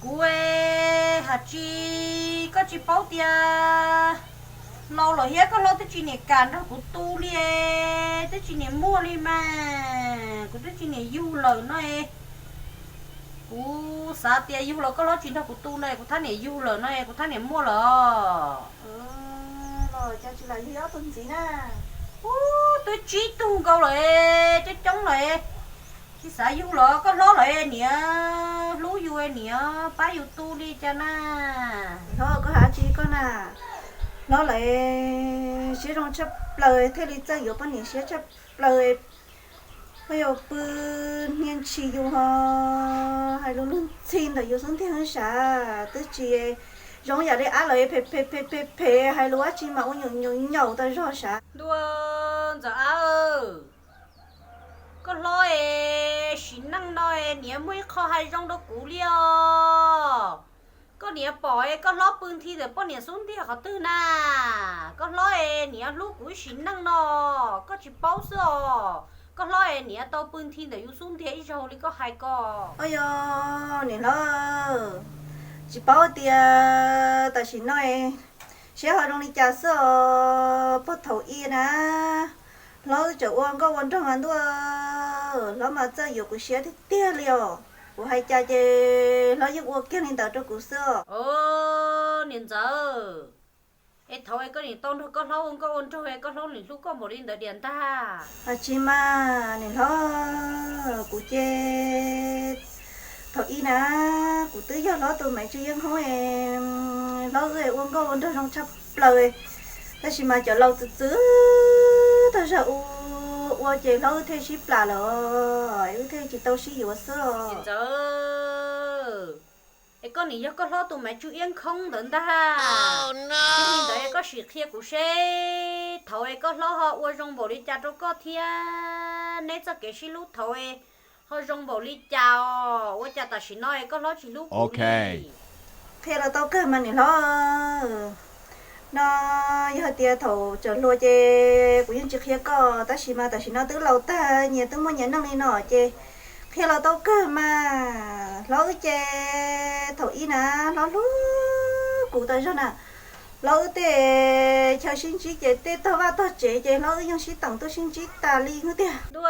Kuv has tsis, koj tsis paub tias laus lawm thiab koj hlob twb tsis niam kam nrog kuv tu li, twb tsis niam muaj li mas, kuv twb tsis niam yug lawm no. Kuv xav tias yug los koj hlob tsis nrog kuv tu no, kuv thab niam yug lawm no, kuv thab niam muaj lawm. Los cas tsis lam yug ob tug ntxiv na? Ub, twb tsib tug nkaus lawm, coob coob lawm. Tsis xav yug los koj hlob lawm, niam hlub yus, niam pab yus tu li cas na? Hlob, koj has tsis koj na, hlob lawm siab zoo tshaj plaws thiaj li txawj yuav poj niam siab tshaj plaws. Koj yuav pw hnia ntshis yus ho hais lus luag ntxhi ntawm yus xub ntiag sav, twb tsis zoo yam li ab lawm, phem phem phem phem, hais lus dab tsi mas ua nyaum nyaum nyaum tau zog sav. Ntuj, Ntxawm Ab, koj hlob es sim neej no niam muaj ib qho hais zoo rau kuv li os. Koj niam pom es koj hlob pw nthi ntawm poj niam xub ntiag qhov twg na? Koj hlob es niam hlub kuv ib sim neej no, koj tsis paub xwb os. Koj hlob es niam tau pw nthi ntawm yus xub ntiag ib zaug li koj hais ko. Ua yog niam hlob, tsis paub tias tam sim no siab ho zoo li cas xwb os. Puag thaum ub na, hlob wb tseem ua nkauj ua nraug mas ntuj, hlob mas txawj yuav kuv siab tiag tiag li os. Kuv hais cas ces hlob yeej ua kiag li ntawd rau kuv xwb os. Niam ntxawm, es thaum es koj niam tau nrog koj hlob ua nkauj ua nraug es koj hlob niam hlub koj npaum li ntawd diam ntag? Tsis mas niam hlob, kuv ces thaum ub na, kuv twb yog hlob tus maiv tswv yeeb hoob, hlob wb ua nkauj ua nraug zoo tshaj plaws, tab sis mas cov laus txwv txwv tag zog ua, ua ces hlob wb thiaj sib plam lawm, wb thiaj tsis tau sib yuav xwb os. Niam ntxawm, es koj niam yog koj hlob tus maiv tswv yeeb hoob ntawd ntag. Yog li ntawd es koj sim qhia kuv seb thaum es koj hlob ho ua zoo npaum li cas rau koj thiab neb txoj kev sib hlub thaum es ho zoo npaum li cas os, ua cas tam sim no es koj hlob tsis hlub kuv li? Qhia los tau kawg mas niam hlob. No yog tias thaum tseem hluas ces kuv yeej tsis qhia koj, tab sis mas tam sim no twb laus tag nyias twb muaj nyias neej li no ces qhia los tau kawg mas. Hlob wb ces thaum ub na, hlob hlub kuv tas zog na. Hlob wb tej chaw sib ntsib ces tej tog vaj tog tsev ces hlob wb yeej sib teem tuaj sib ntsib tas li xwb tiag. Ntuj,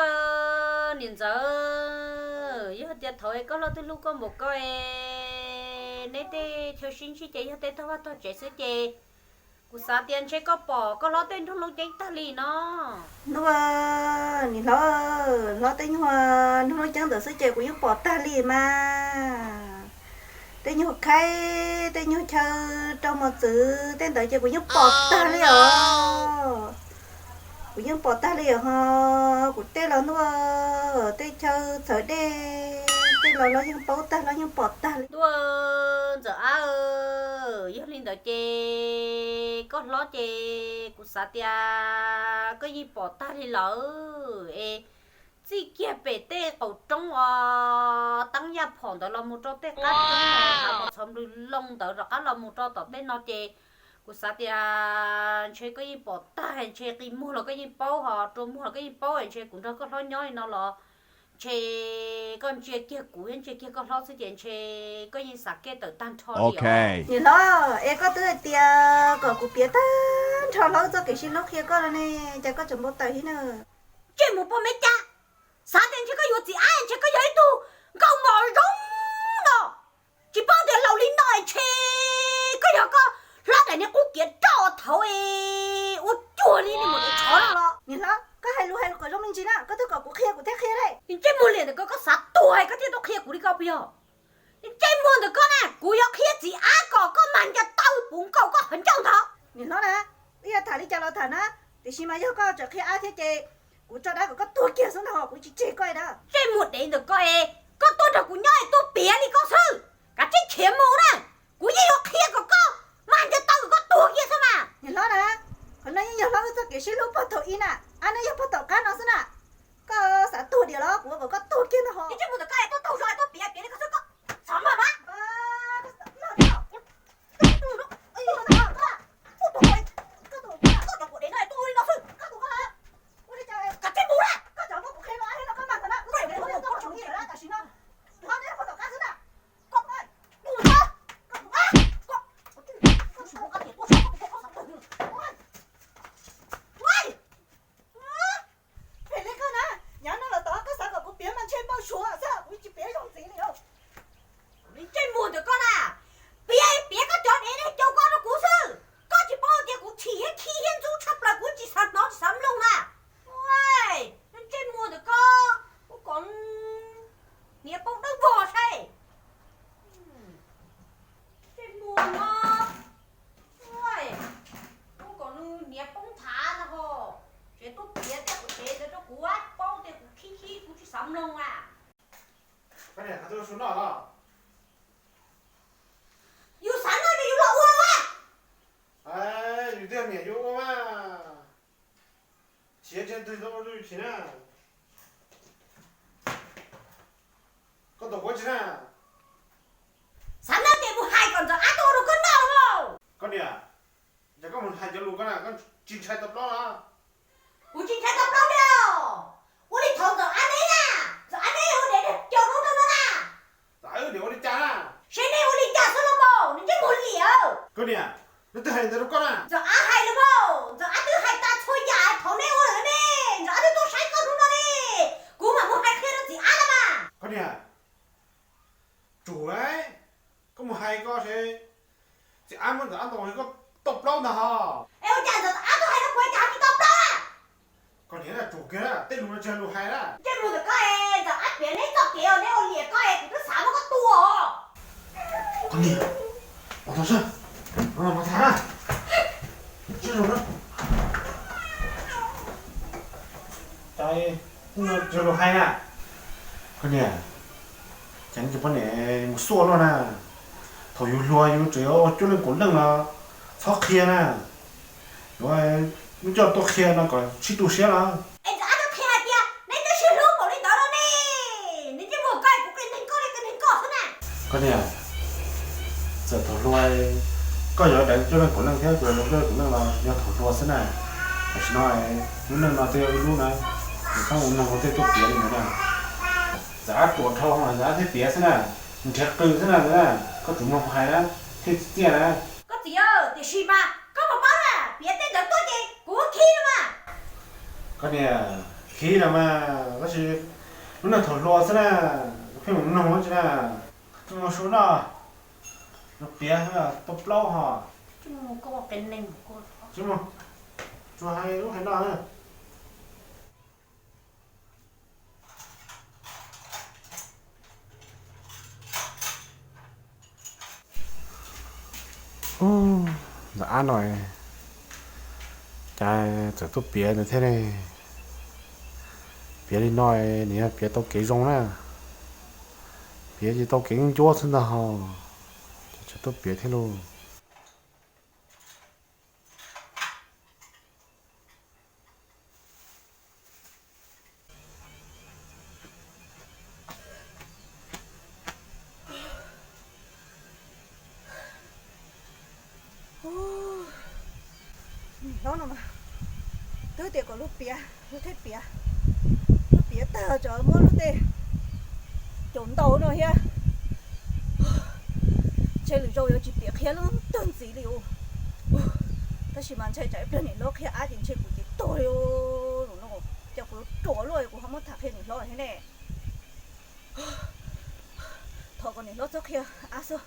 niam ntxawm, yog tias thaum es koj hlob twb hlub koj npaum ko es neb tej chaw sib ntsib ces yog tej tog vaj tog tsev xwb ces kuv xav tias ntshe koj pom koj hlob tej nroog lub ceeb tag li no. Ntuj, niam hlob, hlob tej nyuag nroog lub ceeb ntawd xwb ces kuv yeej pom tag li mas. Tej nyuag khaib, tej nyuag chaw rau mos txwv tej ntawd ces kuv yeej pom tag li os. Kuv yeej pom tag li os ho. Kuv tej los ntuj, tej chaw txhawv dej tej los hlob yeej paub tag, hlob yeej pom tag li. Ntuj, Ntxawm Ab, yog li ntawd ces koj hlob ces kuv xav tias koj yeej pom tag li lawm es txij kiag pem tej qaum roob os, teeb yaj phom ntawd los mus rau tej qab roob, hav mos txhov nplws loo ntawd rov qab los mus rau tom tej no ces kuv xav tias ntshe koj yeej pom tag, ntshe qi muag los koj yeej paub, ho rua muag los koj yeej paub, ntshe kuv nrog koj hlob nyob li no los ntshe koj ntsia kiag kuv thiab ntsia kiag koj hlob xwb ces ntshe koj yeej xav kiag tawm tag nrho li os. Niam hlob, es koj twb hais tias kom kuv piav tag nrho hlob txoj kev sib hlub qhia koj no ne, cas koj tseem npau taws thiab na? Ntsej muag pog me cas, xav tias ntshe koj yuav txiv ab, ntshe koj yog ib tug nkauj mos zoo no, tsis paub tias laus li no ntshe koj yog koj hlob daim niag qub kiav roj thaud ua cuag li niag maum daim tshov no los. Niam hlob, koj hais lus hais kom zoo me ntsis na, koj twb kom kuv qhia kuv thiaj qhia li. Ntsej muag liam ntawm koj, koj xav tuag koj thiaj tuaj qhia kuv li ko puas yog? Ntsej muag ntawm koj na, kuv yuav qhia txiv ab kom koj mag ncaws taw puv nkaus koj qhov ncauj ntag. Niam hlob na, wb yuav tham li cas los tham na, tiam sis mas yog koj tseem qhia ab thiab ces kuv tso dab kom koj tuag kiag xwb ntag, kuv tsis tseg koj li na. Ntsej muag dev ntawm koj es, koj tuaj nrog kuv nyob es tuaj piav li koj xwb, kav tsij khiav mus na. Kuv yeej yuav qhia kom koj mag ncaws taw kom koj tuag kiag xwb mas. Niam hlob na, qhov no yeej yog hlob wb txoj kev sib hlub puag thaum ub na, ab, neb yog puag tom qab no xwb na. Koj xav tuag diam los kuv ua kom koj tuag kiag ntag ho. Ntsej muag ntawm koj es tuaj taug zog es tuaj piav piav li koj xwb, koj xav mag mas. Kav tsij mus na. Koj cov muab kuv qhia los ab, koj mag ntawd na, kuv tseem ua koj tsoom niam tam sim no. Hlob neb puag tom qab xwb na. Su noj los? Yus xav noj ces yus los ua mas. Yus twb niam yus ua mas. Tsis yog tsis tau ua rau yus chim na. Koj tuaj kuv tsis na. Xav noj ces mus hais kom Ntxawm Ab tuaj ua rau koj noj mas. Koj niam, yog koj mus hais cov lus ko na koj tsis ntshai tau plaub los? Kuv tsis ntshai tau plaub li os. Ua li thaum Ntxawm Ab neb na, Ntxawm Ab neb hu dev cog hnub rau no na. Ntxawm Ab ua li cas na? Seb neb ua li cas xwb los mas, nws ntsej muag liam. Koj niam, leej twg hais ntawd rau koj na? Ntxawm Ab hais los mas, Ntxawm Ab twb hais tas txhua yam thaum neb ua lawm ne, Ntxawm Ab twb tuaj saib koj hnub no ne, kuv mam mus hais qhia rau txiv Ab los mas. Koj niam, tsum, koj mus hais koj seb txiv Ab muab Ntxawm Ab ntaus koj tau plaub ntag hos. Es ua cas Ntxawm Ab tuaj hais rau kuv cas tsis tau plaub a? Koj niam, tsum kiag na, tej lus no tsis yog lus hais na. Ntsej muag ntawm koj es Ntxawm Ab piav neb txoj kev os, neb ua liam koj es kuv twb xav muab koj tua os. Koj niam, ua tau sab, ua tau sab, sab zoo na. Cas tsis yog lus hais na. Koj niam, cas neb cov poj niam mus xuaj luaj na. Thaum yus hluas yus tseem yuav ua cuab leej kaum leej los txhob qhia na. Yuav muab coj tuaj qhia no kom sib tu siab los? Es Ntxawm Ab tuaj qhia hais tias neb twb sib hlub npaum li ntawd no ne, neb ntsej muag koj kuv qi neeg koj li qi neeg koj xwb na. Koj niam, txawm thaum hluas koj yuav deev cuab leej kaum leej thiab kuv yuav deev cuab leej kaum leej los yog thaum hluas xwb na. Tam sim no lub neej no twb yog ib lub na, nws txhob mus mloog luag tej tuaj piav li ntawd na. Ntxawm Ab ruam dhau los Ntxawm Ab thiaj piav xwb na, nrhiav qws xwb na ntawd na, koj tsum mloog kuv hais na, thiaj txiaj na. Koj txiv, tiam sis mas koj puas paub na, piav tej ntawd tuaj ces kuv khib no mas. Koj niam, khib los mas, tab sis lub neej thaum hluas xwb na, koj pheej mus mloog tsis na. Tsuas mus su noj, mus piav tau plaub hos. Tsuas hais lub hais no. Ntxawm Ab no, cas txawm tuaj piav ntawd thiab ne? Piav li no nws yog piav tau kev zoo na, piav tsis tau kev ncuab xwb ntag hos. Cas txawm tuaj piav thiab lauj. Niam hlob no mas twb tias kom lub piav, lub thiaj piav, lub piav tag tso muab lub tej caum ntaus no thiab. Ntshe lwm zaus yuav tsis piav qhia leej twg ntxiv li os. Tab sis mas ntshai tsam ib pliag niam hlob qhia ab ces ntshe kuv ces tuag li. Zaum no cas kuv ruam luaj kuv ho muab tham qhia niam hlob thiab ne. Thov kom niam hlob txhob qhia ab xwb.